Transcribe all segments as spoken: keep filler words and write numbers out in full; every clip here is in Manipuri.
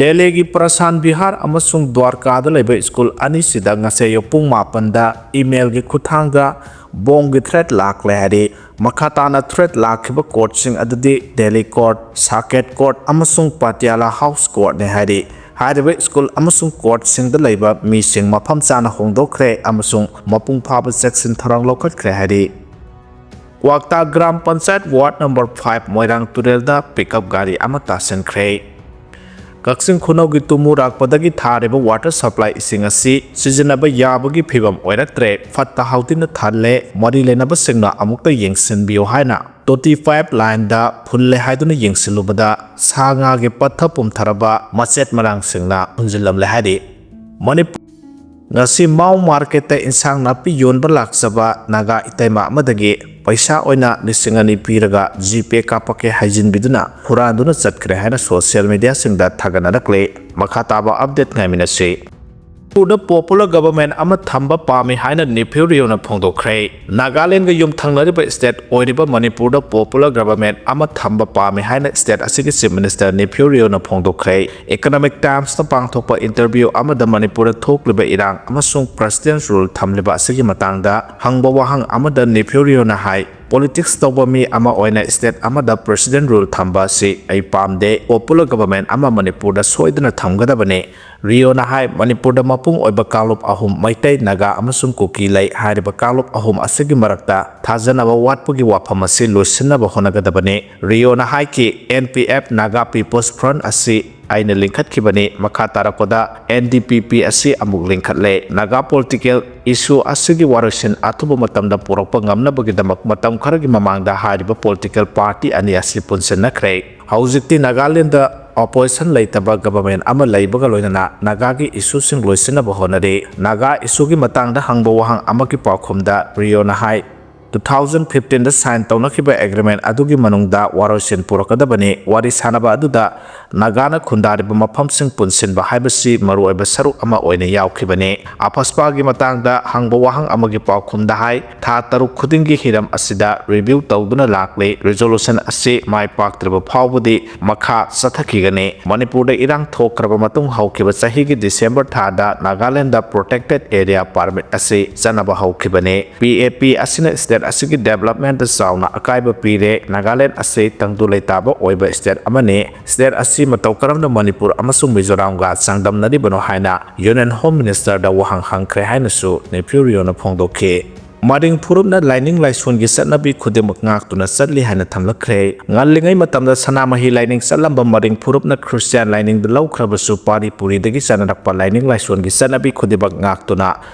ꯗꯦꯜꯂꯤꯒꯤ ꯄ꯭ꯔꯁꯥꯟ ꯕꯤꯍꯥꯔ ꯑꯃꯁꯨꯡ ꯗ꯭ꯋꯥꯔꯀꯥꯗ ꯂꯩꯕ ꯁ꯭ꯀꯨꯜ ꯑꯅꯤꯁꯤꯗ ꯉꯁꯤ ꯑꯌꯨꯛ ꯄꯨꯡ ꯃꯥꯄꯟꯗ email-ꯒꯤ ꯈꯨꯠꯊꯥꯡꯗ ꯕꯣꯝꯒꯤ threat ꯂꯥꯛꯂꯦ ꯍꯥꯏꯔꯤ꯫ ꯃꯈꯥ ꯇꯥꯅ threat ꯂꯥꯛꯈꯤꯕ court-ꯁꯤꯡ ꯑꯗꯨꯗꯤ ꯗꯦꯜꯂꯤ court, ꯁꯥꯀꯦꯠ court ꯑꯃꯁꯨꯡ ꯄꯇꯤꯌꯥꯂꯥ house court-ꯅꯤ ꯍꯥꯏꯔꯤ꯫ ꯍꯥꯏꯔꯤꯕ ꯁ꯭ꯀꯨꯜ ꯑꯃꯁꯨꯡ court-ꯁꯤꯡꯗ ꯂꯩꯕ ꯃꯤꯁꯤꯡ ꯃꯐꯝ ꯆꯥꯅ ꯍꯣꯡꯗꯣꯛꯈ꯭ꯔꯦ ꯑꯃꯁꯨꯡ ꯃꯄꯨꯡ ꯐꯥꯕ ꯆꯦꯛꯁꯤꯟ ꯊꯧꯔꯥꯡ ꯂꯧꯈꯠꯈ꯭ꯔꯦ ꯍꯥꯏꯔꯤ꯫ ꯀ꯭ꯋꯥꯛꯇꯥ gram panchayat ward number five ꯃꯣꯏꯔꯥꯡ ꯇꯨꯔꯦꯜꯗ pickup ꯒꯥꯔꯤ ꯑꯃ ꯇꯥꯁꯤꯟꯈ꯭ꯔꯦ꯫ ꯀꯛꯆꯤꯡ ꯈꯨꯅꯧꯒꯤ ꯇꯨꯃꯨ ꯔꯥꯛꯄꯗꯒꯤ ꯊꯥꯔꯤꯕ water supply ꯏꯁꯤꯡ ꯑꯁꯤ ꯁꯤꯖꯤꯟꯅꯕ ꯌꯥꯕꯒꯤ ꯐꯤꯕꯝ ꯑꯣꯏꯔꯛꯇ꯭ꯔꯦ, ꯐꯠꯇ ꯍꯥꯎꯊꯤꯅ ꯊꯜꯂꯦ, ꯃꯔꯤ ꯂꯩꯅꯕꯁꯤꯡꯅ ꯑꯃꯨꯛꯇ ꯌꯦꯡꯁꯤꯟꯕꯤꯌꯨ ꯍꯥꯏꯅ ꯇꯣꯇꯤ pipeline-ꯗ ꯐꯨꯜꯂꯦ ꯍꯥꯏꯗꯨꯅ ꯌꯦꯡꯁꯤꯜꯂꯨꯕꯗ ꯁꯥ ꯉꯥꯒꯤ ꯄꯠꯊ ꯄꯨꯝꯊꯔꯕ ꯃꯆꯦꯠ ꯃꯔꯥꯡꯁꯤꯡꯅ ꯍꯨꯟꯖꯤꯜꯂꯝꯂꯦ ꯍꯥꯏꯔꯤ꯫ ꯃꯅꯤꯄꯨꯔ ꯉꯁꯤ ꯃꯥꯎ market-ꯇ ꯏꯟꯁꯥꯡ ꯅꯥꯄꯤ ꯌꯣꯟꯕ ꯂꯥꯛꯆꯕ ꯅꯥꯒꯥ ꯏꯇꯩꯃ ꯑꯃꯗꯒꯤ ꯄꯩꯁꯥ ꯑꯣꯏꯅ ꯂꯤꯁꯤꯡ ꯑꯅꯤ ꯄꯤꯔꯒ GPay ꯀꯥꯞꯄꯛꯀꯦ ꯍꯥꯏꯖꯤꯟꯕꯤꯗꯨꯅ ꯍꯨꯔꯥꯟꯗꯨꯅ ꯆꯠꯈ꯭ꯔꯦ ꯍꯥꯏꯅ social media-ꯁꯤꯡꯗ ꯊꯥꯒꯠꯅꯔꯛꯂꯤ꯫ ꯃꯈꯥ ꯇꯥꯕ update ꯉꯥꯏꯃꯤꯟꯅꯁꯤ꯫ ꯃꯅꯤꯄꯨꯔꯗ popular government ꯑꯃ ꯊꯝꯕ ꯄꯥꯝꯃꯤ ꯍꯥꯏꯅ ꯅꯤꯐꯤꯌꯨ ꯔꯤꯑꯣꯅ ꯐꯣꯡꯗꯣꯛꯈ꯭ꯔꯦ꯫ ꯅꯥꯒꯥꯂꯦꯟꯒ ꯌꯨꯝꯊꯪꯅꯔꯤꯕ state ꯑꯣꯏꯔꯤꯕ ꯃꯅꯤꯄꯨꯔꯗ popular government ꯑꯃ ꯊꯝꯕ ꯄꯥꯝꯃꯤ ꯍꯥꯏꯅ state ꯑꯁꯤꯒꯤ Chief Minister ꯅꯤꯐꯤꯌꯨ ꯔꯤꯑꯣꯅ ꯐꯣꯡꯗꯣꯛꯈ꯭ꯔꯦ꯫ Economic Times-ꯅ ꯄꯥꯡꯊꯣꯛꯄ interview ꯑꯃꯗ ꯃꯅꯤꯄꯨꯔꯗ ꯊꯣꯛꯂꯤꯕ ꯏꯔꯥꯡ ꯑꯃꯁꯨꯡ President rule ꯊꯝꯂꯤꯕ ꯑꯁꯤꯒꯤ ꯃꯇꯥꯡꯗ ꯍꯪꯕ ꯋꯥꯍꯪ ꯑꯃꯗ ꯅꯤꯐꯤꯌꯨ ꯔꯤꯑꯣꯅ ꯍꯥꯏ, politics ꯇꯧꯕ ꯃꯤ ꯑꯃ ꯑꯣꯏꯅ state ꯑꯃꯗ President rule ꯊꯝꯕ ꯑꯁꯤ ꯑꯩ ꯄꯥꯝꯗꯦ꯫ Popular government ꯑꯃ ꯃꯅꯤꯄꯨꯔꯗ ꯁꯣꯏꯗꯅ ꯊꯝꯒꯗꯕꯅꯤ꯫ ꯔꯤꯑꯣꯅ ꯍꯥꯏ, ꯃꯅꯤꯄꯨꯔꯗ ꯃꯄꯨꯡ ꯑꯣꯏꯕ ꯀꯥꯡꯂꯨꯞ ꯑꯍꯨꯝ, ꯃꯩꯇꯩ, ꯅꯥꯒꯥ ꯑꯃꯁꯨꯡ ꯀꯨꯀꯤ ꯂꯩ꯫ ꯍꯥꯏꯔꯤꯕ ꯀꯥꯡꯂꯨꯞ ꯑꯍꯨꯝ ꯑꯁꯤꯒꯤ ꯃꯔꯛꯇ ꯊꯥꯖꯅꯕ ꯋꯥꯠꯄꯒꯤ ꯋꯥꯐꯝ ꯑꯁꯤ ꯂꯣꯏꯁꯤꯟꯅꯕ ꯍꯣꯠꯅꯒꯗꯕꯅꯤ꯫ ꯔꯤꯑꯣꯅ ꯍꯥꯏꯈꯤ, N P F Naga People's Front ꯑꯁꯤ ꯑꯩꯅ ꯂꯤꯡꯈꯠꯈꯤꯕꯅꯤ꯫ ꯃꯈꯥ ꯇꯥꯔꯛꯄꯗ N D P P ꯑꯁꯤ ꯑꯃꯨꯛ ꯂꯤꯡꯈꯠꯂꯦ꯫ ꯅꯥꯒꯥ political issue ꯑꯁꯤꯒꯤ ꯋꯥꯔꯣꯏꯁꯤꯟ ꯑꯊꯨꯕ ꯃꯇꯝꯗ ꯄꯨꯔꯛꯄ ꯉꯝꯅꯕꯒꯤꯗꯃꯛ ꯃꯇꯝ ꯈꯔꯒꯤ ꯃꯃꯥꯡꯗ ꯍꯥꯏꯔꯤꯕ political party ꯑꯅꯤ ꯑꯁꯤ ꯄꯨꯟꯁꯤꯟꯅꯈ꯭ꯔꯦ꯫ ꯍꯧꯖꯤꯛꯇꯤ ꯅꯥꯒꯥꯂꯦꯟꯗ opposition ꯂꯩꯇꯕ government ꯑꯃ ꯂꯩꯕꯒ ꯂꯣꯏꯅꯅ ꯅꯥꯒꯥꯒꯤ issue-ꯁꯤꯡ ꯂꯣꯏꯁꯤꯟꯅꯕ ꯍꯣꯠꯅꯔꯤ꯫ ꯅꯥꯒꯥ issue-ꯒꯤ ꯃꯇꯥꯡꯗ ꯍꯪꯕ ꯋꯥꯍꯪ ꯑꯃꯒꯤ ꯄꯥꯎꯈꯨꯝꯗ ꯔꯤꯑꯣꯅ ꯍꯥꯏ, two thousand fifteen-ꯗ sign ꯇꯧꯅꯈꯤꯕ agreement ꯑꯗꯨꯒꯤ ꯃꯅꯨꯡꯗ ꯋꯥꯔꯣꯏꯁꯤꯟ ꯄꯨꯔꯛꯀꯗꯕꯅꯤ꯫ ꯋꯥꯔꯤ ꯁꯥꯅꯕ ꯑꯗꯨꯗ ꯅꯥꯒꯥꯅ ꯈꯨꯟꯗꯥꯔꯤꯕ ꯃꯐꯝꯁꯤꯡ ꯄꯨꯟꯁꯤꯟꯕ ꯍꯥꯏꯕꯁꯤ ꯃꯔꯨꯑꯣꯏꯕ ꯁꯔꯨꯛ ꯑꯃ ꯑꯣꯏꯅ ꯌꯥꯎꯈꯤꯕꯅꯤ꯫ ꯑꯐꯁꯄꯥꯒꯤ ꯃꯇꯥꯡꯗ ꯍꯪꯕ ꯋꯥꯍꯪ ꯑꯃꯒꯤ ꯄꯥꯎꯈꯨꯝꯗ ꯍꯥꯏ, ꯊꯥ ꯇꯔꯨꯛ ꯈꯨꯗꯤꯡꯒꯤ ꯍꯤꯔꯝ ꯑꯁꯤꯗ ꯔꯤꯚ꯭ꯌꯨ ꯇꯧꯗꯨꯅ ꯂꯥꯛꯂꯤ꯫ ꯔꯤꯖꯣꯂꯨꯁꯟ ꯑꯁꯤ ꯃꯥꯏ ꯄꯥꯛꯇ꯭ꯔꯤꯕ ꯐꯥꯎꯕꯗꯤ ꯃꯈꯥ ꯆꯠꯊꯈꯤꯒꯅꯤ꯫ ꯃꯅꯤꯄꯨꯔꯗ ꯏꯔꯥꯡ ꯊꯣꯛꯈ꯭ꯔꯕ ꯃꯇꯨꯡ ꯍꯧꯈꯤꯕ ꯆꯍꯤꯒꯤ ꯗꯤꯁꯦꯝꯕꯔ ꯊꯥꯗ ꯅꯥꯒꯥꯂꯦꯟꯗ ꯄ꯭ꯔꯣꯇꯦꯛꯇꯦꯗ ꯑꯦꯔꯤꯌꯥ ꯄꯥꯔꯃꯤꯠ ꯑꯁꯤ ꯆꯠꯅꯕ ꯍꯧꯈꯤꯕꯅꯤ꯫ ꯄꯤ ꯑꯦ ꯄꯤ ꯑꯁꯤꯅ ꯁ꯭ꯇꯦꯠ ꯑꯁꯤꯒꯤ ꯗꯦꯕꯂꯞꯃꯦꯟꯗ ꯆꯥꯎꯅ ꯑꯀꯥꯏꯕ ꯄꯤꯔꯦ꯫ ꯅꯥꯒꯥꯂꯦꯟ ꯑꯁꯤ ꯇꯪꯗꯨ ꯂꯩꯇꯥꯕ ꯑꯣꯏꯕ ꯁ꯭ꯇꯦꯠ ꯑꯃꯅꯤ꯫ ꯁ꯭ꯇꯦꯠ ꯑꯁꯤ ꯃꯇꯧ ꯀꯔꯝꯅ ꯃꯅꯤꯄꯨꯔ ꯑꯃꯁꯨꯡ ꯃꯤꯖꯣꯔꯥꯝꯒ ꯆꯥꯡꯗꯝꯅꯔꯤꯕꯅꯣ ꯍꯥꯏꯅ ꯌꯨꯅꯤꯌꯟ ꯍꯣꯝ ꯃꯤꯅꯤꯁꯇꯔꯗ ꯋꯥꯍꯪ ꯍꯪꯈ꯭ꯔꯦ ꯍꯥꯏꯅꯁꯨ ꯅꯦꯐ꯭ꯌꯨ ꯔꯤꯑꯣꯅ ꯐꯣꯡꯗꯣꯛꯈꯤ꯫ ꯃꯔꯤꯡ ꯐꯨꯔꯨꯞꯅ ꯂꯥꯏꯅꯤꯡ ꯂꯥꯏꯁꯣꯟꯒꯤ ꯆꯠꯅꯕꯤ ꯈꯨꯗꯤꯡꯃꯛ ꯉꯥꯛꯇꯨꯅ ꯆꯠꯂꯤ ꯍꯥꯏꯅ ꯊꯝꯂꯛꯈ꯭ꯔꯦ꯫ ꯉꯜꯂꯤꯉꯩ ꯃꯇꯝꯗ ꯁꯅꯥꯃꯍꯤ ꯂꯥꯏꯅꯤꯡ ꯆꯠꯂꯝꯕ ꯃꯔꯤꯡ ꯐꯨꯔꯨꯞꯅ ꯈ꯭ꯔꯤꯁꯇꯤꯌꯥꯟ ꯂꯥꯏꯅꯤꯡꯗ ꯂꯧꯈ꯭ꯔꯕꯁꯨ, ꯄꯥꯔꯤ ꯄꯨꯔꯤꯗꯒꯤ ꯆꯠꯅꯔꯛꯄ ꯂꯥꯏꯅꯤꯡ ꯂꯥꯏꯁꯣꯟꯒꯤ ꯆꯠꯅꯕꯤ ꯈꯨꯗꯤꯡꯃꯛ ꯉꯥꯛꯇꯨꯅ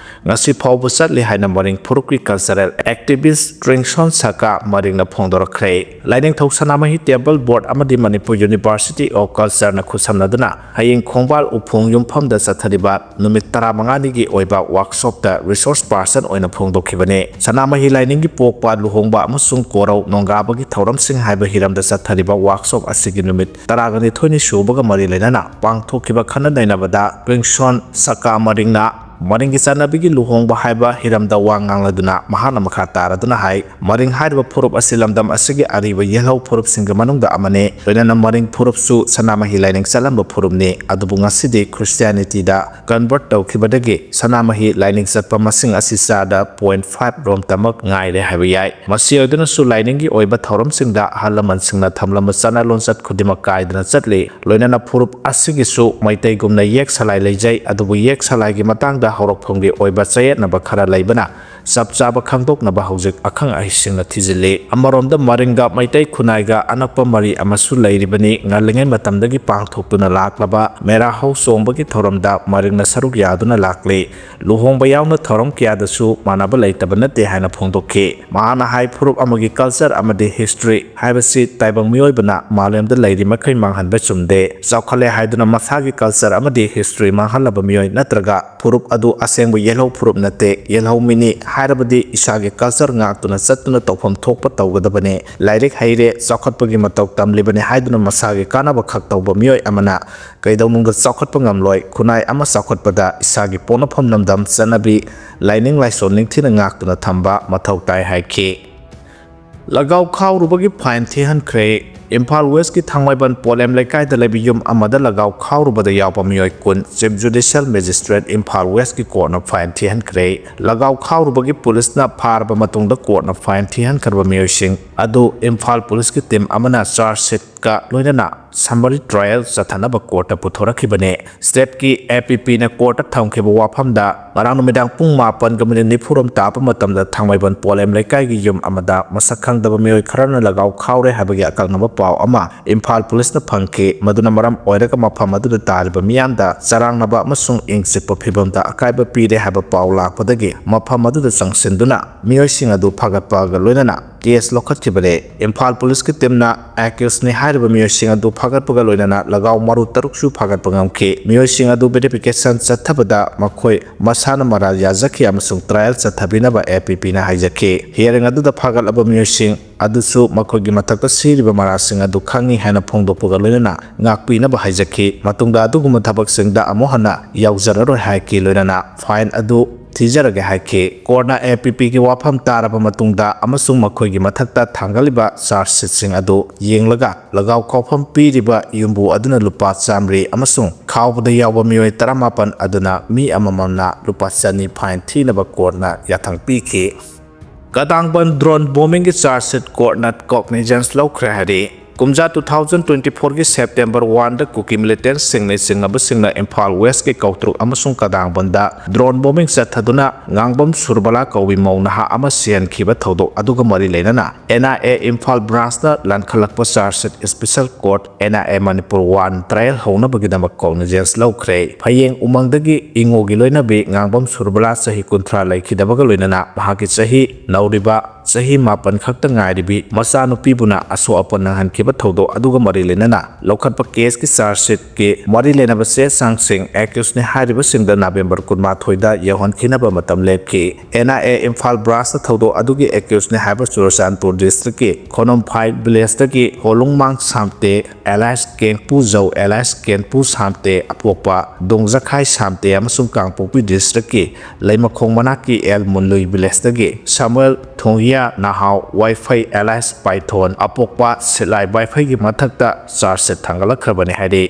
ꯉꯁꯤ ꯐꯥꯎꯕ ꯆꯠꯂꯤ ꯍꯥꯏꯅ ꯃꯔꯤꯡ ꯐꯨꯔꯨꯞꯀꯤ ꯀꯜꯆꯔꯦꯜ ꯑꯦꯛꯇꯤꯚꯤꯁ꯭ꯠ ꯇ꯭ꯔꯤꯡꯁꯣꯟ ꯁꯀꯥ ꯃꯔꯤꯡꯅ ꯐꯣꯡꯗꯣꯔꯛꯈ꯭ꯔꯦ꯫ ꯂꯥꯏꯅꯤꯡꯊꯧ ꯁꯅꯥꯃꯍꯤ ꯇꯦꯝꯄꯜ ꯕꯣꯔꯗ ꯑꯃꯗꯤ ꯃꯅꯤꯄꯨꯔ ꯌꯨꯅꯤꯚꯔꯁꯤꯇꯤ ꯑꯣꯐ ꯀꯜꯆꯔꯅ ꯈꯨꯠꯁꯝꯅꯗꯨꯅ ꯍꯌꯦꯡ ꯈꯣꯡꯕꯥꯜ ꯎꯐꯣꯡ ꯌꯨꯝꯐꯝꯗ ꯆꯠꯊꯔꯤꯕ ꯅꯨꯃꯤꯠ ꯇꯔꯥꯃꯉꯥꯅꯤꯒꯤ ꯑꯣꯏꯕ ꯋꯥꯔꯛꯁꯣꯞꯇ ꯔꯤꯁꯣꯔꯁ ꯄꯥꯔꯁꯟ ꯑꯣꯏꯅ ꯐꯣꯡꯗꯣꯛꯈꯤꯕꯅꯤ꯫ ꯁꯅꯥꯃꯍꯤ ꯂꯥꯏꯅꯤꯡꯒꯤ ꯄꯣꯛꯄ, ꯂꯨꯍꯣꯡꯕ ꯑꯃꯁꯨꯡ ꯀꯣꯔꯧ ꯅꯣꯡꯒꯥꯕꯒꯤ ꯊꯧꯔꯝꯁꯤꯡ ꯍꯥꯏꯕ ꯍꯤꯔꯝꯗ ꯆꯠꯊꯔꯤꯕ ꯋꯥꯔꯛꯁꯣꯞ ꯑꯁꯤꯒꯤ ꯅꯨꯃꯤꯠ ꯇꯔꯥꯒ ꯅꯤꯊꯣꯏꯅꯤ ꯁꯨꯕꯒ ꯃꯔꯤ ꯂꯩꯅꯅ ꯄꯥꯡꯊꯣꯛꯈꯤꯕ ꯈꯟꯅ ꯅꯩꯅꯕꯗ ꯇ꯭ꯔꯤꯡꯁꯣꯟ ꯁꯀꯥ ꯃꯔꯤꯡꯅ ꯃꯔꯤꯡꯒꯤ ꯆꯠꯅꯕꯤꯒꯤ ꯂꯨꯍꯣꯡꯕ ꯍꯥꯏꯕ ꯍꯤꯔꯝꯗ ꯋꯥ ꯉꯥꯡꯂꯗꯨꯅ ꯃꯍꯥꯛꯅ ꯃꯈꯥ ꯇꯥꯔꯗꯨꯅ ꯍꯥꯏ, ꯃꯔꯤꯡ ꯍꯥꯏꯔꯤꯕ ꯐꯨꯔꯨꯞ ꯑꯁꯤ ꯂꯝꯗꯝ ꯑꯁꯤꯒꯤ ꯑꯔꯤꯕ ꯌꯦꯜꯍꯧ ꯐꯨꯔꯨꯞꯁꯤꯡꯒꯤ ꯃꯅꯨꯡꯗ ꯑꯃꯅꯤ꯫ ꯂꯣꯏꯅꯅ ꯃꯔꯤꯡ ꯐꯨꯔꯨꯞꯁꯨ ꯁꯅꯥꯃꯍꯤ ꯂꯥꯏꯅꯤꯡ ꯆꯠꯂꯝꯕ ꯐꯨꯔꯨꯞꯅꯤ, ꯑꯗꯨꯕꯨ ꯉꯁꯤꯗꯤ ꯈ꯭ꯔꯤꯁꯇꯤꯌꯥꯅꯤꯇꯤꯗ ꯀꯟꯚꯔꯠ ꯇꯧꯈꯤꯕꯗꯒꯤ ꯁꯅꯥꯃꯍꯤ ꯂꯥꯏꯅꯤꯡ ꯆꯠꯄ ꯃꯁꯤꯡ ꯑꯁꯤ ꯆꯥꯗ ꯄꯣꯏꯟꯠ ꯐꯥꯏꯚ ꯔꯣꯝꯇꯃꯛ ꯉꯥꯏꯔꯦ ꯍꯥꯏꯕ ꯌꯥꯏ꯫ ꯃꯁꯤ ꯑꯣꯏꯗꯨꯅꯁꯨ ꯂꯥꯏꯅꯤꯡꯒꯤ ꯑꯣꯏꯕ ꯊꯧꯔꯝꯁꯤꯡꯗ ꯑꯍꯜ ꯂꯃꯟꯁꯤꯡꯅ ꯊꯝꯂꯝꯕ ꯆꯠꯅ ꯂꯣꯟꯆꯠ ꯈꯨꯗꯤꯡꯃꯛ ꯀꯥꯏꯗꯅ ꯆꯠꯂꯤ꯫ ꯂꯣꯏꯅꯅ ꯐꯨꯔꯨꯞ ꯑꯁꯤꯒꯤꯁꯨ ꯃꯩꯇꯩꯒꯨꯝꯅ ꯌꯦꯛ ꯁꯂꯥꯏ ꯂꯩꯖꯩ, ꯑꯗꯨꯕꯨ ꯌꯦꯛ ꯁꯂꯥꯏꯒꯤ ꯃꯇꯥꯡꯗ ꯍꯧꯔꯛꯐꯝꯒꯤ ꯑꯣꯏꯕ ꯆꯌꯦꯠꯅꯕ ꯈꯔ ꯂꯩꯕꯅ ꯆꯞ ꯆꯥꯕ ꯈꯪꯗꯣꯛꯅꯕ ꯍꯧꯖꯤꯛ ꯑꯈꯪ ꯑꯍꯩꯁꯤꯡꯅ ꯊꯤꯖꯤꯜꯂꯤ꯫ ꯑꯃꯔꯣꯝꯗ ꯃꯔꯤꯡꯒ ꯃꯩꯇꯩ ꯈꯨꯟꯅꯥꯏꯒ ꯑꯅꯛꯄ ꯃꯔꯤ ꯑꯃꯁꯨ ꯂꯩꯔꯤꯕꯅꯤ꯫ ꯉꯜꯂꯤꯉꯩ ꯃꯇꯝꯗꯒꯤ ꯄꯥꯡꯊꯣꯛꯇꯨꯅ ꯂꯥꯛꯂꯕ ꯃꯦꯔꯥ ꯍꯧ ꯆꯣꯡꯕꯒꯤ ꯊꯧꯔꯝꯗ ꯃꯔꯤꯡꯅ ꯁꯔꯨꯛ ꯌꯥꯗꯨꯅ ꯂꯥꯛꯂꯤ꯫ ꯂꯨꯍꯣꯡꯕ ꯌꯥꯎꯅ ꯊꯧꯔꯝ ꯀꯌꯥꯗꯁꯨ ꯃꯥꯟꯅꯕ ꯂꯩꯇꯕ ꯅꯠꯇꯦ ꯍꯥꯏꯅ ꯐꯣꯡꯗꯣꯛꯈꯤ꯫ ꯃꯍꯥꯛꯅ ꯍꯥꯏ, ꯐꯨꯔꯨꯞ ꯑꯃꯒꯤ ꯀꯜꯆꯔ ꯑꯃꯗꯤ ꯍꯤꯁꯇ꯭ꯔꯤ ꯍꯥꯏꯕꯁꯤ ꯇꯥꯏꯕꯪ ꯃꯤꯑꯣꯏꯕꯅ ꯃꯥꯂꯦꯝꯗ ꯂꯩꯔꯤ ꯃꯈꯩ ꯃꯥꯡꯍꯟꯕ ꯆꯨꯝꯗꯦ꯫ ꯆꯥꯎꯈꯠꯂꯦ ꯍꯥꯏꯗꯨꯅ ꯃꯁꯥꯒꯤ ꯀꯜꯆꯔ ꯑꯃꯗꯤ ꯍꯤꯁꯇ꯭ꯔꯤ ꯃꯥꯡꯍꯜꯂꯕ ꯃꯤꯑꯣꯏ ꯅꯠꯇ꯭ꯔꯒ ꯐꯨꯔꯨꯞ ꯑꯗꯨ ꯑꯁꯦꯡꯕ ꯌꯦꯜꯍꯧ ꯐꯨꯔꯨꯞ ꯅꯠꯇꯦ, ꯌꯦꯜꯍꯧ ꯃꯤꯅꯤ ꯍꯥꯏꯔꯕꯗꯤ ꯏꯁꯥꯒꯤ culture ꯉꯥꯛꯇꯨꯅ ꯆꯠꯇꯨꯅ ꯇꯧꯐꯝ ꯊꯣꯛꯄ ꯇꯧꯒꯗꯕꯅꯤ꯫ ꯂꯥꯏꯔꯤꯛ ꯍꯩꯔꯦ, ꯆꯥꯎꯈꯠꯄꯒꯤ ꯃꯇꯧ ꯇꯝꯂꯤꯕꯅꯤ ꯍꯥꯏꯗꯨꯅ ꯃꯁꯥꯒꯤ ꯀꯥꯟꯅꯕ ꯈꯛ ꯇꯧꯕ ꯃꯤꯑꯣꯏ ꯑꯃꯅ ꯀꯩꯗꯧꯅꯨꯡꯗ ꯆꯥꯎꯈꯠꯄ ꯉꯝꯂꯣꯏ꯫ ꯈꯨꯟꯅꯥꯏ ꯑꯃ ꯆꯥꯎꯈꯠꯄꯗ ꯏꯁꯥꯒꯤ ꯄꯣꯛꯅꯐꯝ ꯂꯝꯗꯝ, ꯆꯠꯅꯕꯤ, ꯂꯥꯏꯅꯤꯡ ꯂꯥꯏꯁꯣꯟ ꯅꯤꯡꯊꯤꯅ ꯉꯥꯛꯇꯨꯅ ꯊꯝꯕ ꯃꯊꯧ ꯇꯥꯏ ꯍꯥꯏꯈꯤ꯫ ꯂꯒꯥꯎ ꯈꯥꯎꯔꯨꯕꯒꯤ fine ꯊꯤꯍꯟꯈ꯭ꯔꯦ꯫ ꯏꯝꯐꯥꯜ Westꯀꯤ ꯊꯥꯡꯃꯩꯕꯟ ꯄꯣꯂꯦꯝ ꯂꯩꯀꯥꯏꯗ ꯂꯩꯕ ꯌꯨꯝ ꯑꯃꯗ ꯂꯒꯥꯎ ꯈꯥꯎꯔꯨꯕꯗ ꯌꯥꯎꯕ ꯃꯤꯑꯣꯏ ꯀꯨꯟ Chief Judicial Magistrate Imphal Westꯀꯤ courtꯅ fine ꯊꯤꯍꯟꯈ꯭ꯔꯦ꯫ ꯂꯒꯥꯎ ꯈꯥꯎꯔꯨꯕꯒꯤ ꯄꯨꯂꯤꯁꯅ ꯐꯥꯔꯕ ꯃꯇꯨꯡꯗ courtꯅ fine ꯊꯤꯍꯟꯈ꯭ꯔꯕ ꯃꯤꯑꯣꯏꯁꯤꯡ ꯑꯗꯨ ꯏꯝꯐꯥꯜ ꯄꯨꯂꯤꯁꯀꯤ team ꯑꯃꯅ charge sheetꯀ ꯂꯣꯏꯅꯅ summary trial ꯆꯠꯊꯅꯕ courtꯇ ꯄꯨꯊꯣꯔꯛꯈꯤꯕꯅꯤ꯫ STRAPꯀꯤ APPꯅ courtꯇ ꯊꯝꯈꯤꯕ ꯋꯥꯐꯝꯗ, ꯉꯔꯥꯡ ꯅꯨꯃꯤꯗꯥꯡ ꯄꯨꯡ ꯃꯥꯄꯟꯒ minute ꯅꯤꯐꯨꯔꯣꯝ ꯇꯥꯕ ꯃꯇꯝꯗ ꯊꯥꯡꯃꯩꯕꯟ ꯄꯣꯂꯦꯝ ꯂꯩꯀꯥꯏꯒꯤ ꯌꯨꯝ ꯑꯃꯗ ꯃꯁꯛ ꯈꯪꯗꯕ ꯃꯤꯑꯣꯏ ꯈꯔꯅ ꯂꯒꯥꯎ ꯈꯥꯎꯔꯦ ꯍꯥꯏꯕꯒꯤ ꯑꯀꯛꯅꯕ ꯄꯥꯎ ꯑꯃ ꯏꯝꯐꯥꯜ ꯄꯨꯂꯤꯁꯅ ꯐꯪꯈꯤ꯫ ꯃꯗꯨꯅ ꯃꯔꯝ ꯑꯣꯏꯔꯒ ꯃꯐꯝ ꯑꯗꯨꯗ ꯇꯥꯔꯤꯕ ꯃꯤꯌꯥꯝꯗ ꯆꯔꯥꯡꯅꯕ ꯑꯃꯁꯨꯡ ꯏꯪ ꯆꯤꯛꯄ ꯐꯤꯚꯝꯗ ꯑꯀꯥꯏꯕ ꯄꯤꯔꯦ ꯍꯥꯏꯕ ꯄꯥꯎ ꯂꯥꯛꯄꯗꯒꯤ ꯃꯐꯝ ꯑꯗꯨꯗ ꯆꯪꯁꯤꯟꯗꯨꯅ ꯃꯤꯑꯣꯏꯁꯤꯡ ꯑꯗꯨ ꯐꯥꯒꯠꯄꯒ ꯂꯣꯏꯅꯅ case ꯂꯧꯈꯠꯈꯤꯕꯅꯤ꯫ ꯏꯝꯐꯥꯜ ꯄꯨꯂꯤꯁꯀꯤ teamꯅ accusedꯅꯤ ꯍꯥꯏꯔꯤꯕ ꯃꯤꯑꯣꯏꯁꯤꯡ ꯑꯗꯨ ꯐꯥꯒꯠꯄꯒ ꯂꯣꯏꯅꯅ ꯂꯒꯥꯎ ꯃꯔꯨ ꯇꯔꯨꯛꯁꯨ ꯐꯥꯒꯠꯄ ꯉꯝꯈꯤ꯫ ꯃꯤꯑꯣꯏꯁꯤꯡ ꯑꯗꯨ verification ꯆꯠꯊꯕꯗ ꯃꯈꯣꯏ ꯃꯁꯥꯅ ꯃꯔꯥꯜ ꯌꯥꯖꯈꯤ ꯑꯃꯁꯨꯡ trial ꯆꯠꯊꯕꯤꯅꯕ APPꯅ ꯍꯥꯏꯖꯈꯤ꯫ Hearing ꯑꯗꯨꯗ ꯐꯥꯒꯠꯂꯕ ꯃꯤꯑꯣꯏꯁꯤꯡ ꯑꯗꯨꯁꯨ ꯃꯈꯣꯏꯒꯤ ꯃꯊꯛꯇ ꯁꯤꯔꯤꯕ ꯃꯔꯥꯜꯁꯤꯡ ꯑꯗꯨ ꯈꯪꯏ ꯍꯥꯏꯅ ꯐꯣꯡꯗꯣꯛꯄꯒ ꯂꯣꯏꯅꯅ ꯉꯥꯛꯄꯤꯅꯕ ꯍꯥꯏꯖꯈꯤ꯫ ꯃꯇꯨꯡꯗ ꯑꯗꯨꯒꯨꯝꯕ ꯊꯕꯛꯁꯤꯡꯗ ꯑꯃꯨꯛ ꯍꯟꯅ ꯌꯥꯎꯖꯔꯔꯣꯏ ꯍꯥꯏꯈꯤ꯫ ꯂꯣꯏꯅꯅ fine ꯑꯗꯨ ꯊꯤꯖꯔꯒꯦ ꯍꯥꯏꯈꯤ꯫ Courtꯅ APPꯒꯤ ꯋꯥꯐꯝ ꯇꯥꯔꯕ ꯃꯇꯨꯡꯗ ꯑꯃꯁꯨꯡ ꯃꯈꯣꯏꯒꯤ ꯃꯊꯛꯇ ꯊꯥꯡꯒꯠꯂꯤꯕ charge sheetꯁꯤꯡ ꯑꯗꯨ ꯌꯦꯡꯂꯒ ꯂꯒꯥꯎ ꯈꯥꯎꯐꯝ ꯄꯤꯔꯤꯕ ꯌꯨꯝꯕꯨ ꯑꯗꯨꯅ ꯂꯨꯄꯥ ꯆꯥꯃꯔꯤ ꯑꯃꯁꯨꯡ ꯈꯥꯎꯕꯗ ꯌꯥꯎꯕ ꯃꯤꯑꯣꯏ ꯇꯔꯥꯃꯥꯄꯟ ꯑꯗꯨꯅ ꯃꯤ ꯑꯃꯃꯝꯅ ꯂꯨꯄꯥ ꯆꯅꯤ fine ꯊꯤꯅꯕ courtꯅ ꯌꯥꯊꯪ ꯄꯤꯈꯤ꯫ ꯀꯗꯥꯡꯕꯟ drone bombingꯒꯤ charge sheet courtꯅ cognizance ꯂꯧꯈ꯭ꯔꯦ ꯍꯥꯏꯔꯤ꯫ ꯀꯨꯝꯖꯥ two thousand twenty fourꯒꯤ September oneꯗ ꯀꯨꯀꯤ militantꯁꯤꯡꯅ ꯆꯤꯡꯅꯕꯁꯤꯡꯅ ꯏꯝꯐꯥꯜ Westꯀꯤ ꯀꯧꯇ꯭ꯔꯨꯛ ꯑꯃꯁꯨꯡ ꯀꯗꯥꯡꯕꯟꯗ drone bombing ꯆꯠꯊꯗꯨꯅ ꯉꯥꯡꯕꯝ ꯁꯨꯔꯕꯂꯥ ꯀꯧꯕꯤ ꯃꯧ ꯅꯍꯥ ꯑꯃ ꯁꯤꯍꯟꯈꯤꯕ ꯊꯧꯗꯣꯛ ꯑꯗꯨꯒ ꯃꯔꯤ ꯂꯩꯅꯅ NIA Imphal branchꯅ ꯂꯥꯟꯈꯠꯂꯛꯄ charge sheet special court NIA Manipur one trial ꯍꯧꯅꯕꯒꯤꯗꯃꯛ cognizance ꯂꯧꯈ꯭ꯔꯦ꯫ ꯐꯌꯦꯡ ꯎꯃꯪꯗꯒꯤ ꯏꯉꯣꯒꯤ ꯂꯣꯏꯅꯕꯤ ꯉꯥꯡꯕꯝ ꯁꯨꯔꯕꯂꯥ ꯆꯍꯤ ꯀꯨꯟꯊ꯭ꯔꯥ ꯂꯩꯈꯤꯗꯕꯒ ꯂꯣꯏꯅꯅ ꯃꯍꯥꯛꯀꯤ ꯆꯍꯤ ꯅꯧꯔꯤꯕ ꯆꯍꯤ ꯃꯥꯄꯟ ꯈꯛꯇ ꯉꯥꯏꯔꯤꯕꯤ ꯃꯆꯥꯅꯨꯄꯤꯕꯨꯅ ꯑꯁꯣꯛ ꯑꯄꯟ ꯅꯪꯍꯟꯈꯤꯕ ꯊꯧꯗꯣꯛ ꯑꯗꯨꯒ ꯃꯔꯤ ꯂꯩꯅꯅ ꯂꯧꯈꯠꯄ ꯀꯦꯁꯀꯤ ꯆꯥꯔꯖ ꯁꯤꯠꯀꯤ ꯃꯔꯤ ꯂꯩꯅꯕ ꯆꯦ ꯆꯥꯡꯁꯤꯡ ꯑꯦꯀ꯭ꯌꯨꯁꯅꯤ ꯍꯥꯏꯔꯤꯕꯁꯤꯡꯗ ꯅꯕꯦꯝꯕꯔ ꯀꯨꯟꯃꯥꯊꯣꯏꯗ ꯌꯧꯍꯟꯈꯤꯅꯕ ꯃꯇꯝ ꯂꯦꯞꯈꯤ꯫ ꯑꯦꯟ ꯑꯥꯏ ꯑꯦ ꯏꯝꯐꯥꯜ ꯕ꯭ꯔꯥꯟꯁꯅ ꯊꯧꯗꯣꯛ ꯑꯗꯨꯒꯤ ꯑꯦꯀ꯭ꯌꯨꯁꯅꯤ ꯍꯥꯏꯕ ꯆꯨꯔꯆꯥꯟꯄꯨꯔ ꯗꯤꯁꯇ꯭ꯔꯤꯛꯀꯤ ꯈꯣꯅꯣꯝꯐꯥꯏ ꯚꯤꯂꯦꯖꯇꯒꯤ ꯍꯣꯂꯨꯡꯃꯥꯡ ꯁꯥꯝꯇꯦ ꯑꯦꯂꯥꯏꯁ ꯀꯦꯡꯄꯨꯖꯧ ꯑꯦꯂꯥꯏꯁ ꯀꯦꯟꯄꯨ ꯁꯥꯝꯇꯦ ꯑꯄꯣꯛꯄ ꯗꯣꯡꯖꯈꯥꯏ ꯁꯥꯝꯇꯦ ꯑꯃꯁꯨꯡ ꯀꯥꯡꯄꯣꯛꯄꯤ ꯗꯤꯁꯇ꯭ꯔꯤꯛꯀꯤ ꯂꯩꯃꯈꯣꯡ ꯃꯅꯥꯛꯀꯤ ꯑꯦꯜ ꯃꯨꯟꯂꯨꯏ ꯚꯤꯂꯦꯖꯇꯒꯤ ꯁꯥꯃꯨꯑꯦꯜ ꯊꯣꯡꯌꯥ ꯅꯍꯥꯎ ꯋꯥꯏꯐꯩ ꯑꯦꯂꯥꯏꯁ ꯄꯥꯏꯊꯣꯟ ꯑꯄꯣꯛꯄ ꯁꯤꯠꯂꯥꯏ ꯋꯥꯏꯐꯩꯒꯤ ꯃꯊꯛꯇ ꯆꯥꯔꯖ ꯁꯤꯠ ꯊꯥꯡꯒꯠꯂꯛꯈ꯭ꯔꯕꯅꯤ ꯍꯥꯏꯔꯤ꯫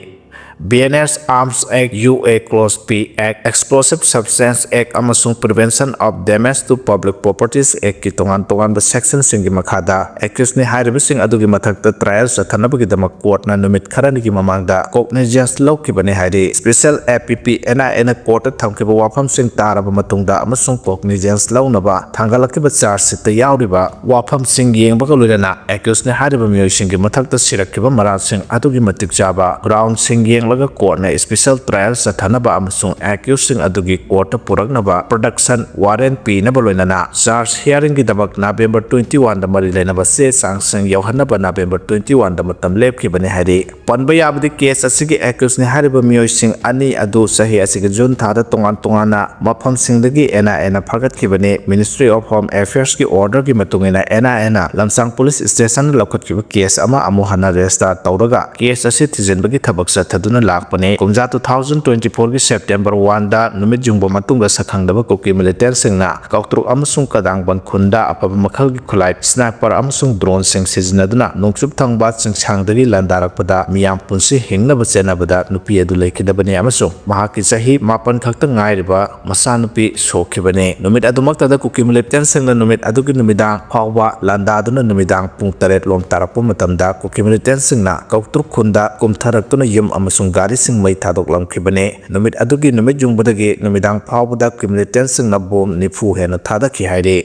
B N S Arms Act, U A Clause P Act, Explosive Substance Act ꯑꯃꯁꯨꯡ Prevention of Damage to Public Properties Actꯀꯤ ꯇꯣꯉꯥꯟ ꯇꯣꯉꯥꯟꯕ ꯁꯦꯛꯁꯟꯁꯤꯡꯒꯤ ꯃꯈꯥꯗ ꯑꯦꯀ꯭ꯌꯨꯁꯅꯤ ꯍꯥꯏꯔꯤꯕꯁꯤꯡ ꯑꯗꯨꯒꯤ ꯃꯊꯛꯇ ꯇ꯭ꯔꯥꯏꯌꯦꯜ ꯆꯠꯊꯅꯕꯒꯤꯗꯃꯛ ꯀꯣꯔꯠꯅ ꯅꯨꯃꯤꯠ ꯈꯔꯅꯤꯒꯤ ꯃꯃꯥꯡꯗ ꯀꯣꯒꯅꯤꯖꯦꯟꯁ ꯂꯧꯈꯤꯕꯅꯤ ꯍꯥꯏꯔꯤ꯫ ꯁ꯭ꯄꯦꯁꯦꯜ ꯑꯦ ꯄꯤ ꯄꯤ ꯑꯦꯟ ꯑꯥꯏ ꯑꯦꯅ ꯀꯣꯔꯠꯇ ꯊꯝꯈꯤꯕ ꯋꯥꯐꯝꯁꯤꯡ ꯇꯥꯔꯕ ꯃꯇꯨꯡꯗ ꯑꯃꯁꯨꯡ ꯀꯣꯒꯅꯤꯖꯦꯟꯁ ꯂꯧꯅꯕ ꯊꯥꯡꯒꯠꯂꯛꯈꯤꯕ ꯆꯥꯔꯖ ꯁꯤꯠꯇ ꯌꯥꯎꯔꯤꯕ ꯋꯥꯐꯝꯁꯤꯡ ꯌꯦꯡꯕꯒ ꯂꯣꯏꯅꯅ ꯑꯦꯀ꯭ꯌꯨꯁꯅꯤ ꯍꯥꯏꯔꯤꯕ ꯃꯤꯑꯣꯏꯁꯤꯡꯒꯤ ꯃꯊꯛꯇ ꯁꯤꯔꯛꯈꯤꯕ ꯃꯔꯥꯜꯁꯤꯡ ꯑꯗꯨꯒꯤ ꯃꯇꯤꯛ ꯆꯥꯕ ꯒ꯭ꯔꯥꯎꯟꯁꯤꯡ ꯌꯦꯡꯂꯒ ꯀꯣꯔꯠꯅ ꯁ꯭ꯄꯦꯁꯦꯜ ꯇ꯭ꯔꯥꯏꯌꯦꯜ ꯆꯠꯊꯅꯕ ꯑꯃꯁꯨꯡ ꯑꯦꯀ꯭ꯌꯨꯁꯁꯤꯡ ꯑꯗꯨꯒꯤ ꯀꯣꯔꯠꯇ ꯄꯨꯔꯛꯅꯕ ꯄ꯭ꯔꯣꯗꯛꯁꯟ ꯋꯥꯔꯦꯟ ꯄꯤꯅꯕ ꯂꯣꯏꯅꯅ ꯆꯥꯔꯖ ꯍꯤꯌꯥꯔꯤꯡꯒꯤꯗꯃꯛ ꯅꯕꯦꯝꯕꯔ ꯇ꯭ꯋꯦꯟꯇꯤ ꯋꯥꯟꯗ ꯃꯔꯤ ꯂꯩꯅꯕ ꯆꯦ ꯆꯥꯡꯁꯤꯡ ꯌꯧꯍꯟꯅꯕ ꯅꯕꯦꯝꯕꯔ ꯇ꯭ꯋꯦꯟꯇꯤ ꯋꯥꯟꯗ ꯃꯇꯝ ꯂꯦꯞꯈꯤꯕꯅꯤ ꯍꯥꯏꯔꯤ꯫ ꯄꯟꯕ ꯌꯥꯕꯗꯤ ꯀꯦꯁ ꯑꯁꯤꯒꯤ ꯑꯦꯀ꯭ꯌꯨꯁꯅꯤ ꯍꯥꯏꯔꯤꯕ ꯃꯤꯑꯣꯏꯁꯤꯡ ꯑꯅꯤ ꯑꯗꯨ ꯆꯍꯤ ꯑꯁꯤꯒꯤ ꯖꯨꯟ ꯊꯥꯗ ꯇꯣꯉꯥꯟ ꯇꯣꯉꯥꯟꯅ ꯃꯐꯝꯁꯤꯡꯗꯒꯤ ꯑꯦꯟ ꯑꯥꯏ ꯑꯦꯅ ꯐꯥꯒꯠꯈꯤꯕꯅꯤ꯫ Ministry of Home Affairsꯀꯤ orderꯒꯤ ꯃꯇꯨꯡ ꯏꯟꯅ ꯑꯦꯟ ꯑꯥꯏ ꯑꯦꯅ ꯂꯝꯁꯥꯡ ꯄꯨꯂꯤꯁ ꯁ꯭ꯇꯦꯁꯟꯗ ꯂꯧꯈꯠꯈꯤꯕ ꯀꯦꯁ ꯑꯃ ꯑꯃꯨꯛ ꯍꯟꯅ ꯔꯦꯖꯤꯁꯇꯥꯔ ꯇꯧꯔꯒ ꯀꯦꯁ ꯑꯁꯤ ꯊꯤꯖꯤꯟꯕꯒꯤ ꯊꯕꯛ ꯆꯠꯊꯗꯨꯅ ꯂꯥꯛꯄꯅꯤ꯫ ꯀꯨꯝꯖꯥ two thousand twenty fourꯒꯤ September oneꯗ ꯅꯨꯃꯤꯠ ꯌꯨꯡꯕ ꯃꯇꯨꯡꯗ ꯁꯛꯈꯪꯗꯕ ꯀꯨꯀꯤ ꯃꯤꯂꯤꯇꯦꯟꯁꯤꯡꯅ ꯀꯧꯇ꯭ꯔꯨꯛ ꯑꯃꯁꯨꯡ ꯀꯗꯥꯡꯕꯟ ꯈꯨꯟꯗ ꯑꯐꯕ ꯃꯈꯜꯒꯤ ꯈꯨꯠꯂꯥꯏ, ꯁ꯭ꯅꯥꯏꯄꯔ ꯑꯃꯁꯨꯡ ꯗ꯭ꯔꯣꯟꯁꯤꯡ ꯁꯤꯖꯤꯟꯅꯗꯨꯅ ꯅꯣꯡꯆꯨꯞ ꯊꯪꯕ ꯆꯤꯡꯁꯥꯡꯗꯒꯤ ꯂꯥꯟꯗꯥꯔꯛꯄꯗ ꯃꯤꯌꯥꯝ ꯄꯨꯟꯁꯤ ꯍꯤꯡꯅꯕ ꯆꯦꯟꯅꯕꯗ ꯅꯨꯄꯤ ꯑꯗꯨ ꯂꯩꯈꯤꯗꯕꯅꯤ ꯑꯃꯁꯨꯡ ꯃꯍꯥꯛꯀꯤ ꯆꯍꯤ ꯃꯥꯄꯟ ꯈꯛꯇ ꯉꯥꯏꯔꯤꯕ ꯃꯆꯥꯅꯨꯄꯤ ꯁꯣꯛꯈꯤꯕꯅꯤ꯫ ꯅꯨꯃꯤꯠ ꯑꯗꯨꯃꯛꯇꯗ ꯀꯨꯀꯤ ꯃꯤꯂꯤꯇꯦꯟꯁꯤꯡꯅ ꯅꯨꯃꯤꯠ ꯑꯗꯨꯒꯤ ꯅꯨꯃꯤꯗꯥꯡ ꯐꯥꯎꯕ ꯂꯥꯟꯗꯥꯗꯨꯅ ꯅꯨꯃꯤꯗꯥꯡ ꯄꯨꯡ ꯇꯔꯦꯠ ꯂꯣꯝ ꯇꯥꯔꯛꯄ ꯃꯇꯝꯗ ꯀꯨꯀꯤ ꯃꯤꯂꯤꯇꯦꯟꯁꯤꯡꯅ ꯀꯧꯇ꯭ꯔꯨꯛ ꯈꯨꯟꯗ ꯀꯨꯝꯊꯔꯛꯇꯨꯅ ꯌꯨꯝ ꯑꯃꯁꯨꯡ ꯒꯥꯔꯤꯁꯤꯡ ꯃꯩ ꯊꯥꯗꯣꯛꯂꯝꯈꯤꯕꯅꯤ꯫ ꯅꯨꯃꯤꯠ ꯑꯗꯨꯒꯤ ꯅꯨꯃꯤꯠ ꯌꯨꯡꯕꯗꯒꯤ ꯅꯨꯃꯤꯗꯥꯡ ꯐꯥꯎꯕꯗ ꯀꯨꯀꯤ ꯃꯤꯂꯤꯇꯦꯟꯁꯤꯡꯅ ꯕꯣꯝ ꯅꯤꯐꯨ ꯍꯦꯟꯅ ꯊꯥꯗꯈꯤ ꯍꯥꯏꯔꯤ꯫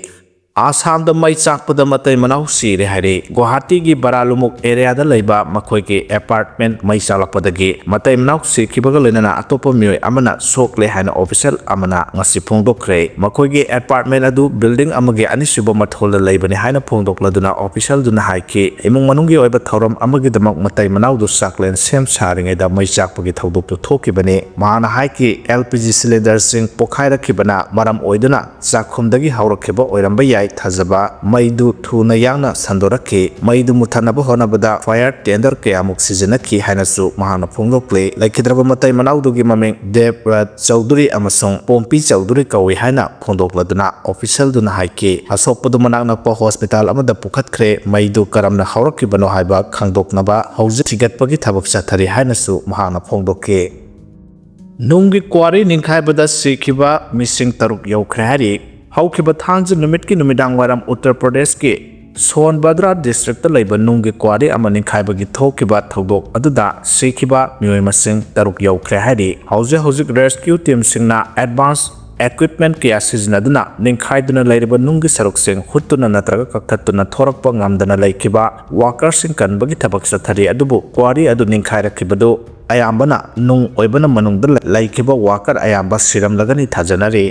ꯑꯁꯥꯝꯗ ꯃꯩ ꯆꯥꯛꯄꯗ ꯃꯇꯩ ꯃꯅꯥꯎ ꯁꯤꯔꯦ ꯍꯥꯏꯔꯤ꯫ ꯒꯨꯋꯥꯍꯥꯇꯤꯒꯤ ꯕꯔꯥꯂꯨꯃꯨꯛ ꯑꯦꯔꯤꯌꯥꯗ ꯂꯩꯕ ꯃꯈꯣꯏꯒꯤ ꯑꯦꯄꯥꯔꯠꯃꯦꯟ ꯃꯩ ꯆꯥꯛꯂꯛꯄꯗꯒꯤ ꯃꯇꯩ ꯃꯅꯥꯎ ꯁꯤꯈꯤꯕꯒ ꯂꯣꯏꯅꯅ ꯑꯇꯣꯞꯄ ꯃꯤꯑꯣꯏ ꯑꯃꯅ ꯁꯣꯛꯂꯦ ꯍꯥꯏꯅ ꯑꯣꯐꯤꯁꯤꯌꯦꯜ ꯑꯃꯅ ꯉꯁꯤ ꯐꯣꯡꯗꯣꯛꯈ꯭ꯔꯦ꯫ ꯃꯈꯣꯏꯒꯤ ꯑꯦꯄꯥꯔꯠꯃꯦꯟ ꯑꯗꯨ ꯕꯤꯜꯗꯤꯡ ꯑꯃꯒꯤ ꯑꯅꯤꯁꯨꯕ ꯃꯊꯣꯜꯗ ꯂꯩꯕꯅꯤ ꯍꯥꯏꯅ ꯐꯣꯡꯗꯣꯛꯂꯗꯨꯅ ꯑꯣꯐꯤꯁꯤꯌꯦꯜꯗꯨꯅ ꯍꯥꯏꯈꯤ, ꯏꯃꯨꯡ ꯃꯅꯨꯡꯒꯤ ꯑꯣꯏꯕ ꯊꯧꯔꯝ ꯑꯃꯒꯤꯗꯃꯛ ꯃꯇꯩ ꯃꯅꯥꯎꯗꯨ ꯆꯥꯛꯂꯦꯟ ꯁꯦꯝ ꯁꯥꯔꯤꯉꯩꯗ ꯃꯩ ꯆꯥꯛꯄꯒꯤ ꯊꯧꯗꯣꯛꯇꯨ ꯊꯣꯛꯈꯤꯕꯅꯤ꯫ ꯃꯍꯥꯛꯅ ꯍꯥꯏꯈꯤ, ꯑꯦꯜ ꯄꯤ ꯖꯤ ꯁꯤꯂꯤꯟꯗꯔꯁꯤꯡ ꯄꯣꯈꯥꯏꯔꯛꯈꯤꯕꯅ ꯃꯔꯝ ꯑꯣꯏꯗꯨꯅ ꯆꯥꯛꯈꯨꯝꯗꯒꯤ ꯍꯧꯔꯛꯈꯤꯕ ꯑꯣꯏꯔꯝꯕ ꯌꯥꯏ ꯊꯥꯖꯕ꯫ ꯃꯩꯗꯨ ꯊꯨꯅ ꯌꯥꯡꯅ ꯁꯟꯗꯣꯔꯛꯈꯤ꯫ ꯃꯩꯗꯨ ꯃꯨꯊꯠꯅꯕ ꯍꯣꯠꯅꯕꯗ ꯐꯥꯌꯔ ꯇꯦꯟꯗꯔ ꯀꯌꯥꯃꯨꯛ ꯁꯤꯖꯤꯟꯅꯈꯤ ꯍꯥꯏꯅꯁꯨ ꯃꯍꯥꯛꯅ ꯐꯣꯡꯗꯣꯛꯂꯤ꯫ ꯂꯩꯈꯤꯗ꯭ꯔꯕ ꯃꯇꯩ ꯃꯅꯥꯎꯗꯨꯒꯤ ꯃꯃꯤꯡ ꯗꯦꯕ ꯔꯠ ꯆꯧꯙꯨꯔꯤ ꯑꯃꯁꯨꯡ ꯄꯣꯝꯄꯤ ꯆꯧꯙꯨꯔꯤ ꯀꯧꯏ ꯍꯥꯏꯅ ꯐꯣꯡꯗꯣꯛꯂꯗꯨꯅ ꯑꯣꯐꯤꯁꯤꯌꯦꯜꯗꯨꯅ ꯍꯥꯏꯈꯤ꯫ ꯑꯁꯣꯛꯄꯗꯨ ꯃꯅꯥꯛ ꯅꯛꯄ ꯍꯣꯁꯄꯤꯇꯥꯜ ꯑꯃꯗ ꯄꯨꯈꯠꯈ꯭ꯔꯦ꯫ ꯃꯩꯗꯨ ꯀꯔꯝꯅ ꯍꯧꯔꯛꯈꯤꯕꯅꯣ ꯍꯥꯏꯕ ꯈꯪꯗꯣꯛꯅꯕ ꯍꯧꯖꯤꯛ ꯊꯤꯒꯠꯄꯒꯤ ꯊꯕꯛ ꯆꯠꯊꯔꯤ ꯍꯥꯏꯅꯁꯨ ꯃꯍꯥꯛꯅ ꯐꯣꯡꯗꯣꯛꯈꯤ꯫ ꯅꯨꯡꯒꯤ ꯀ꯭ꯋꯥꯔꯤ ꯅꯤꯡꯈꯥꯏꯕꯗ ꯁꯤꯈꯤꯕ ꯃꯤꯁꯤꯡ ꯇꯔꯨꯛ ꯌꯧꯈ꯭ꯔꯦ ꯍꯥꯏꯔꯤ꯫ ꯍꯧꯈꯤꯕ ꯊꯥꯡꯖ ꯅꯨꯃꯤꯠꯀꯤ ꯅꯨꯃꯤꯗꯥꯡ ꯋꯥꯏꯔꯝ ꯎꯠꯇꯔ ꯄ꯭ꯔꯗꯦꯁꯀꯤ ꯁꯣꯟꯕꯗ꯭ꯔꯥ ꯗꯤꯁꯇ꯭ꯔꯤꯛꯇ ꯂꯩꯕ ꯅꯨꯡꯒꯤ ꯀ꯭ꯋꯥꯔꯤ ꯑꯃ ꯅꯤꯡꯈꯥꯏꯕꯒꯤ ꯊꯣꯛꯈꯤꯕ ꯊꯧꯗꯣꯛ ꯑꯗꯨꯗ ꯁꯤꯈꯤꯕ ꯃꯤꯑꯣꯏ ꯃꯁꯤꯡ ꯇꯔꯨꯛ ꯌꯧꯈ꯭ꯔꯦ ꯍꯥꯏꯔꯤ꯫ ꯍꯧꯖꯤꯛ ꯍꯧꯖꯤꯛ ꯔꯦꯁꯀ꯭ꯌꯨ ꯇꯤꯝꯁꯤꯡꯅ ꯑꯦꯗꯚꯥꯟꯁ ꯏꯀ꯭ꯋꯤꯞꯃꯦꯟ ꯀꯌꯥ ꯁꯤꯖꯤꯟꯅꯗꯨꯅ ꯅꯤꯡꯈꯥꯏꯗꯨꯅ ꯂꯩꯔꯤꯕ ꯅꯨꯡꯒꯤ ꯁꯔꯨꯛꯁꯤꯡ ꯍꯨꯠꯇꯨꯅ ꯅꯠꯇ꯭ꯔꯒ ꯀꯛꯊꯠꯇꯨꯅ ꯊꯣꯔꯛꯄ ꯉꯝꯗꯅ ꯂꯩꯈꯤꯕ ꯋꯥꯀꯔꯁꯤꯡ ꯀꯟꯕꯒꯤ ꯊꯕꯛ ꯆꯠꯊꯔꯤ꯫ ꯑꯗꯨꯕꯨ ꯀ꯭ꯋꯥꯔꯤ ꯑꯗꯨ ꯅꯤꯡꯈꯥꯏꯔꯛꯈꯤꯕꯗꯨ ꯑꯌꯥꯝꯕꯅ ꯅꯨꯡ ꯑꯣꯏꯕꯅ ꯃꯅꯨꯡꯗ ꯂꯩꯈꯤꯕ ꯋꯥꯀꯔ ꯑꯌꯥꯝꯕ ꯁꯤꯔꯝꯂꯒꯅꯤ ꯊꯥꯖꯅꯔꯤ꯫